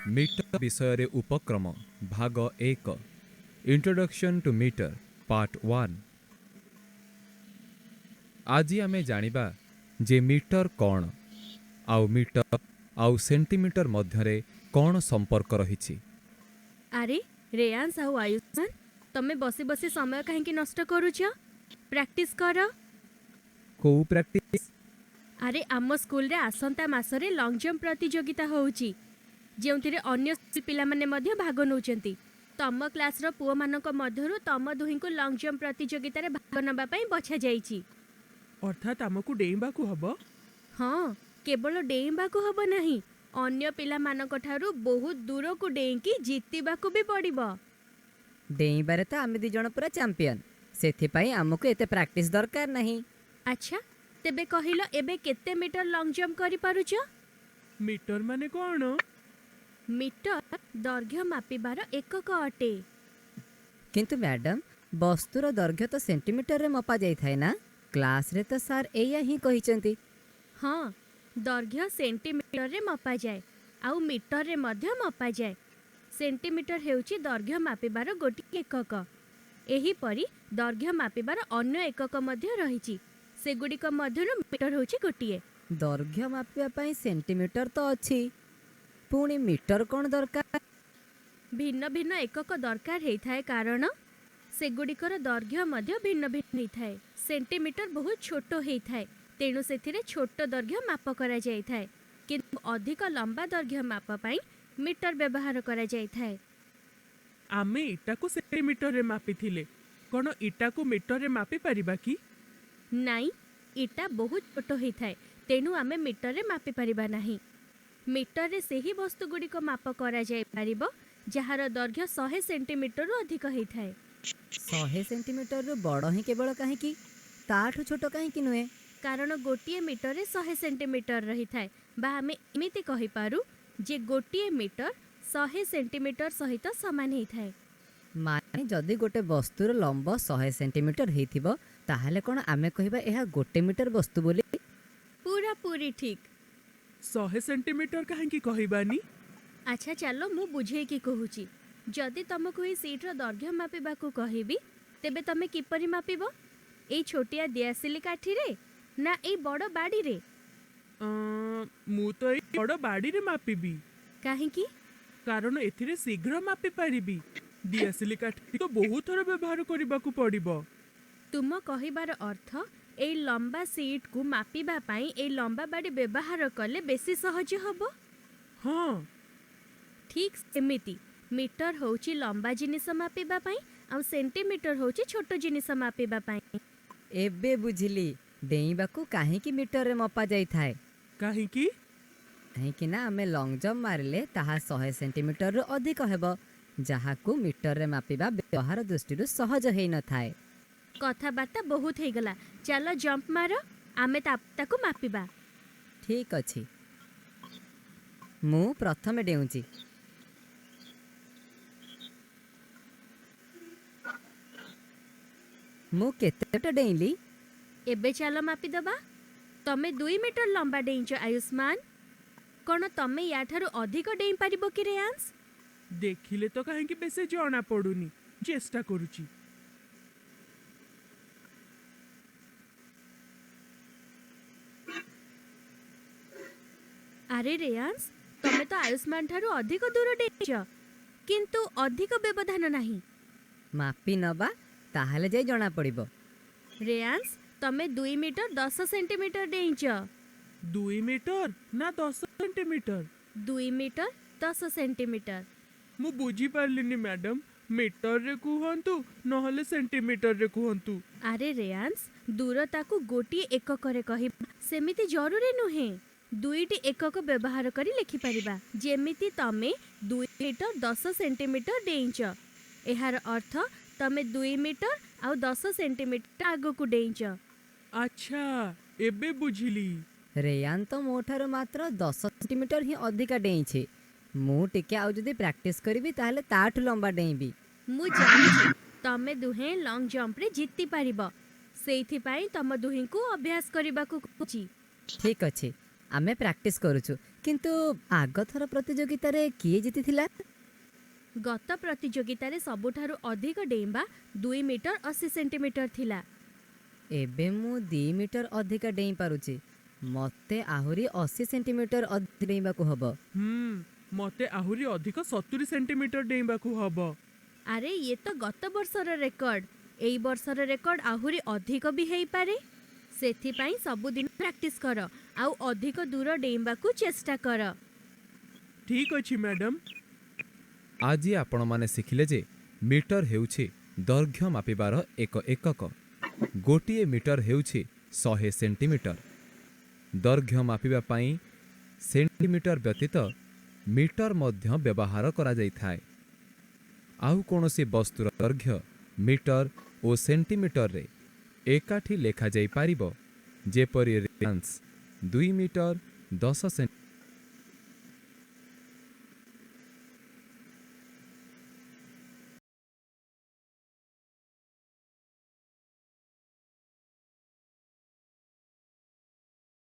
Metre ବିଷୟରେ ଉପକ୍ରମ, ଭାଗ 1। Introduction to metre, part 1। ଆଜି ଆମେ ଜାଣିବା ଯେ ମିଟର କ'ଣ ଆଉ ମିଟର ଆଉ ସେଣ୍ଟିମିଟର ମଧ୍ୟରେ କ'ଣ ସମ୍ପର୍କ ରହିଛି। ଆରେ ରେୟାନ୍ସ ଆଉ ଆୟୁଷ୍ମାନ, ତମେ ବସି ବସି ସମୟ କାହିଁକି ନଷ୍ଟ କରୁଛ? ପ୍ରାକ୍ଟିସ୍ କର। କୋଉ ପ୍ରାକ୍ଟିସ୍? ଆରେ, ଆମ ସ୍କୁଲରେ ଆସନ୍ତା ମାସରେ ଲଙ୍ଗ ଜମ୍ପ ପ୍ରତିଯୋଗିତା ହେଉଛି, ଯେଉଁଥିରେ ଅନ୍ୟ ସ୍କୁଲ ପିଲାମାନେ ମଧ୍ୟ ଭାଗ ନେଉଛନ୍ତି। ତମ କ୍ଲାସ୍ର ପୁଅମାନଙ୍କ ମଧ୍ୟରୁ ତମ ଦୁହିଁଙ୍କୁ ଲଙ୍ଗ ଜମ୍ପ ପ୍ରତିଯୋଗିତାରେ ଭାଗ ନେବା ପାଇଁ ବଛାଯାଇଛି। ଅର୍ଥାତ୍ ଆମକୁ ଡେଇଁବାକୁ ହବ? ହଁ, କେବଳ ଡେଇଁବାକୁ ହବ ନାହିଁ, ଅନ୍ୟ ପିଲାମାନଙ୍କ ଠାରୁ ବହୁତ ଦୂରକୁ ଡେଇଁକି ଜିତିବାକୁ ବି ପଡ଼ିବ। ଡେଇଁବାରେ ତ ଆମେ ଦି ଜଣ ପୁରା ଚାମ୍ପିୟନ, ସେଥିପାଇଁ ଆମକୁ ଏତେ ପ୍ରାକ୍ଟିସ୍ ଦରକାର ନାହିଁ। ଆଚ୍ଛା, ତେବେ କହିଲ, ଏବେ କେତେ ମିଟର ଲଙ୍ଗ ଜମ୍ପ କରିପାରୁଛ? ମିଟର ମାନେ କ'ଣ? ମିଟର ଦୈର୍ଘ୍ୟ ମାପିବାର ଏକକ ଅଟେ। କିନ୍ତୁ ମ୍ୟାଡାମ, ବସ୍ତୁର ଦୈର୍ଘ୍ୟ ତ ସେଣ୍ଟିମିଟରରେ ମପା ଯାଇଥାଏ ନା? କ୍ଲାସରେ ତ ସାର୍ ଏଇଆ ହିଁ କହିଛନ୍ତି। ହଁ, ଦୈର୍ଘ୍ୟ ସେଣ୍ଟିମିଟରରେ ମପାଯାଏ ଆଉ ମିଟରରେ ମଧ୍ୟ ମପାଯାଏ। ସେଣ୍ଟିମିଟର ହେଉଛି ଦୈର୍ଘ୍ୟ ମାପିବାର ଗୋଟିଏ ଏକକ। ଏହିପରି ଦୈର୍ଘ୍ୟ ମାପିବାର ଅନ୍ୟ ଏକକ ମଧ୍ୟ ରହିଛି। ସେଗୁଡ଼ିକ ମଧ୍ୟରୁ ମିଟର ହେଉଛି ଗୋଟିଏ। ଦୈର୍ଘ୍ୟ ମାପିବା ପାଇଁ ସେଣ୍ଟିମିଟର ତ ଅଛି, ପୁଣି ମିଟର କ'ଣ ଦରକାର? ଭିନ୍ନ ଭିନ୍ନ ଏକକ ଦରକାର ହେଇଥାଏ, କାରଣ ସେଗୁଡ଼ିକର ଦୈର୍ଘ୍ୟ ମଧ୍ୟ ଭିନ୍ନ ଭିନ୍ନ ହେଇଥାଏ। ସେଣ୍ଟିମିଟର ବହୁତ ଛୋଟ ହେଇଥାଏ, ତେଣୁ ସେଥିରେ ଛୋଟ ଦୈର୍ଘ୍ୟ ମାପ କରାଯାଇଥାଏ। କିନ୍ତୁ ଅଧିକ ଲମ୍ବା ଦୈର୍ଘ୍ୟ ମାପ ପାଇଁ ମିଟର ବ୍ୟବହାର କରାଯାଇଥାଏ। ଆମେ ଇଟାକୁ ସେଣ୍ଟିମିଟରରେ ମାପିଥିଲେ, କ'ଣ ଇଟାକୁ ମିଟରରେ ମାପି ପାରିବା କି? ନାଇଁ, ଇଟା ବହୁତ ଛୋଟ ହେଇଥାଏ, ତେଣୁ ଆମେ ମିଟରରେ ମାପି ପାରିବା ନାହିଁ। ମିଟରରେ ସେହି ବସ୍ତୁଗୁଡ଼ିକ ମାପ କରାଯାଇପାରିବ ଯାହାର ଦୈର୍ଘ୍ୟ 100 ସେଣ୍ଟିମିଟରରୁ ଅଧିକ ହେଇଥାଏ। 100 ସେଣ୍ଟିମିଟରରୁ ବଡ଼ ହିଁ କେବଳ କାହିଁକି? ତାଠୁ ଛୋଟ କାହିଁକି ନୁହେଁ? କାରଣ ଗୋଟିଏ ମିଟରରେ 100 ସେଣ୍ଟିମିଟର ରହିଥାଏ, ବା ଆମେ ଏମିତି କହିପାରୁ ଯେ ଗୋଟିଏ ମିଟର 100 ସେଣ୍ଟିମିଟର ସହିତ ସମାନ ହେଇଥାଏ। ମାନେ ଯଦି ଗୋଟେ ବସ୍ତୁର ଲମ୍ବ 100 ସେଣ୍ଟିମିଟର ହେଇଥିବ, ତାହେଲେ କ'ଣ ଆମେ କହିବା ଏହା 1 ମିଟର ବସ୍ତୁ ବୋଲି? ପୁରାପୁରି ଠିକ୍। 100 ସେଣ୍ଟିମିଟର କାହିଁକି କହିବାନି? ଆଚ୍ଛା, ଚାଲ ମୁଁ ବୁଝେଇକି କହୁଛି। ଯଦି ତମକୁ ଏଇ ସିଟ୍ର ଦୈର୍ଘ୍ୟ ମାପିବାକୁ କହିବି, ତେବେ ତମେ କିପରି ମାପିବ? ଏଇ ଛୋଟିଆ ଦିଆସିଲି କାଠିରେ ନା ଏଇ ବଡ଼ ବାଡ଼ିରେ? ମୁଁ ତ ଏଇ ବଡ଼ ବାଡ଼ିରେ ମାପିବି। କାହିଁକି? କାରଣ ଏଥିରେ ଶୀଘ୍ର ମାପି ପାରିବି। ଦିଆସିଲି କାଠି ତ ବହୁତ ଥର ବ୍ୟବହାର କରିବାକୁ ପଡ଼ିବ। ତୁମ କହିବାର ଅର୍ଥ ଏଇ ଲମ୍ବା ସିଟ୍କୁ ମାପିବା ପାଇଁ ଏଇ ଲମ୍ବା ବାଡ଼ି ବ୍ୟବହାର କଲେ ବେଶୀ ସହଜ ହବ? ହଁ। ଠିକ୍ ସେମିତି ମିଟର ହେଉଛି ଲମ୍ବା ଜିନିଷ ମାପିବା ପାଇଁ ଆଉ ସେଣ୍ଟିମିଟର ହେଉଛି ଛୋଟ ଜିନିଷ ମାପିବା ପାଇଁ। ଏବେ ବୁଝିଲି ଡେଇଁବାକୁ କାହିଁକି ମିଟରରେ ମପା ଯାଇଥାଏ। କାହିଁକି? କାହିଁକି ନା ଆମେ ଲଙ୍ଗ ଜମ୍ପ ମାରିଲେ ତାହା 100 ସେଣ୍ଟିମିଟରରୁ ଅଧିକ ହେବ, ଯାହାକୁ ମିଟରରେ ମାପିବା ବ୍ୟବହାର ଦୃଷ୍ଟିରୁ ସହଜ ହେଇନଥାଏ। କଥାବାର୍ତ୍ତା ବହୁତ ହେଇଗଲା, ଚାଲ ଜମ୍ପ ମାର, ଆମେ ତାକୁ ମାପିବା। ଠିକ୍ ଅଛି, ମୁଁ ପ୍ରଥମେ ଡେଉଁଛି। ମୁଁ କେତେଟା ଡେଇଁଲି? ଏବେ ଚାଲ ମାପିଦବା। ତମେ 2 ମିଟର ଲମ୍ବା ଡେଇଁଛ ଆୟୁଷ୍ମାନ। କ'ଣ ତମେ ୟାଠାରୁ ଅଧିକ ଡେଇଁ ପାରିବ କି ରେୟାନ୍ସ? ଦେଖିଲେ ତ କାହିଁକି ବେଶୀ ଜଣା ପଡୁନି। ଚେଷ୍ଟା କରୁଛି। ଆରେ ରେୟାନ୍ସ, ତମେ ତ ଆୟୁଷ୍ମାନ ଠାରୁ ଅଧିକ ଦୂର ଡେଇଁଛ, କିନ୍ତୁ ଅଧିକ ବ୍ୟବଧାନ ନାହିଁ। ମାପି ନବା, ତାହେଲେ ଯାଇ ଜଣା ପଡ଼ିବ। ରେୟାନ୍ସ, ତମେ 2 ମିଟର 10 ସେଣ୍ଟିମିଟର ଡେଇଁଛ। 2 ମିଟର ନା 10 ସେଣ୍ଟିମିଟର? 2 metre 10 centimetre. ମୁଁ ବୁଝିପାରିଲିନି ମ୍ୟାଡାମ, ମିଟରରେ କୁହନ୍ତୁ ନହେଲେ ସେଣ୍ଟିମିଟରରେ କୁହନ୍ତୁ। ଆରେ ରେୟାନ୍ସ, ଦୂରତାକୁ ଗୋଟିଏ ଏକକରେ କହିବା ସେମିତି ଜରୁରୀ ନୁହେଁ। ଦୁଇଟି ଏକକ ବ୍ୟବହାର କରି ଲେଖିପାରିବା। ଯେମିତି ତମେ 2 ମିଟର 10 ସେଣ୍ଟିମିଟର ଡେଇଁଛ, ଏହାର ଅର୍ଥ ତମେ 2 ମିଟର ଆଉ 10 ସେଣ୍ଟିମିଟର ଆଗକୁ ଡେଇଁଛ। ଆଚ୍ଛା, ଏବେ ବୁଝିଲି। ରେୟାନ ତ ମୋ ଠାରୁ ମାତ୍ର 10 ସେଣ୍ଟିମିଟର ହିଁ ଅଧିକା ଡେଇଁଛି। ମୁଁ ଟିକେ ଆଉ ଯଦି ପ୍ରାକ୍ଟିସ୍ କରିବି, ତାହେଲେ ତାଠୁ ଲମ୍ବା ଡେଇଁବି। ମୁଁ ଜାଣିଛି ତମେ ଦୁହେଁ ଲଙ୍ଗ ଜମ୍ପରେ ଜିତି ପାରିବ। ସେଇଥିପାଇଁ ତମ ଦୁହିଁଙ୍କୁ ଅଭ୍ୟାସ କରିବାକୁ କହୁଛି। ଠିକ୍ ଅଛି, ଆମେ ପ୍ରାକ୍ଟିସ୍ କରୁଛୁ, କିନ୍ତୁ ଆଗଥର ପ୍ରତିଯୋଗିତାରେ କିଏ ଜିତିଥିଲା? ଗତ ପ୍ରତିଯୋଗିତାରେ ସବୁଠାରୁ ଅଧିକ ଡେଇଁବା 2 ମିଟର 80 ସେଣ୍ଟିମିଟର ଥିଲା। ଏବେ ମୁଁ 2 ମିଟର ଅଧିକା ଡେଇଁ ପାରୁଛି। ମୋତେ ଆହୁରି 80 ସେଣ୍ଟିମିଟର ଅଧିକ ଡେଇଁବାକୁ ହବ। ମତେ ଆହୁରି ଅଧିକ 70 ସେଣ୍ଟିମିଟର ଡେଇଁବାକୁ ହବ। ଆରେ, ଇଏ ତ ଗତ ବର୍ଷର ରେକର୍ଡ। ଏଇ ବର୍ଷର ରେକର୍ଡ ଆହୁରି ଅଧିକ ବି ହେଇପାରେ। ସେଥିପାଇଁ ସବୁଦିନ ପ୍ରାକ୍ଟିସ୍ କର ଆଉ ଅଧିକ ଦୂର ଡେଇଁବାକୁ ଚେଷ୍ଟା କର। ଠିକ୍ ଅଛି ମ୍ୟାଡାମ। ଆଜି ଆପଣମାନେ ଶିଖିଲେ ଯେ ମିଟର ହେଉଛି ଦୈର୍ଘ୍ୟ ମାପିବାର ଏକ ଏକକ। 1 ମିଟର ହେଉଛି 100 ସେଣ୍ଟିମିଟର। ଦୈର୍ଘ୍ୟ ମାପିବା ପାଇଁ ସେଣ୍ଟିମିଟର ବ୍ୟତୀତ ମିଟର ମଧ୍ୟ ବ୍ୟବହାର କରାଯାଇଥାଏ। ଆଉ କୌଣସି ବସ୍ତୁର ଦୈର୍ଘ୍ୟ ମିଟର ଓ ସେଣ୍ଟିମିଟରରେ ଏକାଠି ଲେଖାଯାଇପାରିବ, ଯେପରି ରିୟାନ୍ସ 2 ମିଟର 10 ସେଣ୍ଟିମିଟର।